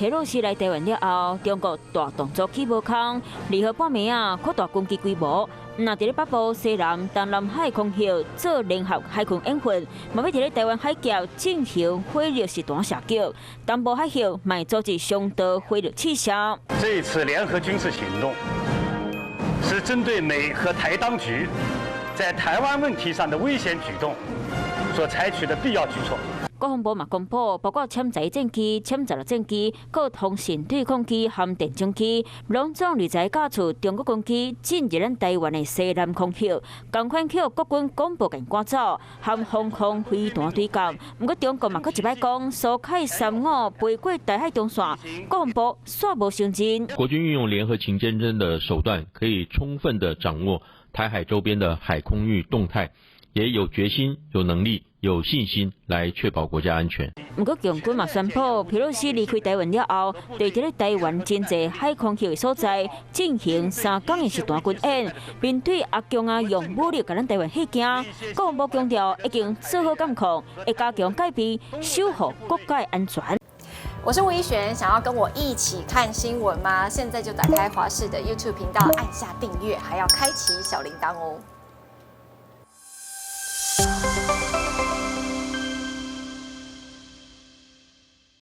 佩洛西來台灣了後，中國大動作去無空，2號半暝啊，擴大軍機規模，毋但佇咧北部、西南、東南海空域做聯合海軍演訓，嘛欲佇咧台灣海峽進行火力實彈射擊，東部海域嘛會組織雙導火力試射。這次聯合軍事行動是針對美和台當局在台灣問題上的危險舉動所採取的必要舉措。國防部嘛公布，包括殲十一戰機、殲16戰機、閣通訊對抗機和電偵機，攏總20架次中國軍機進入咱台灣的西南空域，仝款予國軍廣播共趕走，和防空飛彈對抗。毋過中國嘛閣一擺講，蘇凱35飛過台海中線，國防部煞無承認。國軍運用聯合情監偵的手段，可以充分的掌握台海周邊的海空域動態，也有決心、有能力、有信心來確保國家安全。毋過，共軍嘛宣布，佩洛西離開台灣了後，對佇咧台灣真濟海空域的所在進行3工的實彈軍演，面對阿共啊用武力共咱台灣嚇驚，國防部強調已經做好監控，會加強戒備，守護國家安全。我是吳怡璇，想要跟我一起看新聞嗎？現在就打開華視的 YouTube 頻道，按下訂閱，還要開啟小鈴鐺哦。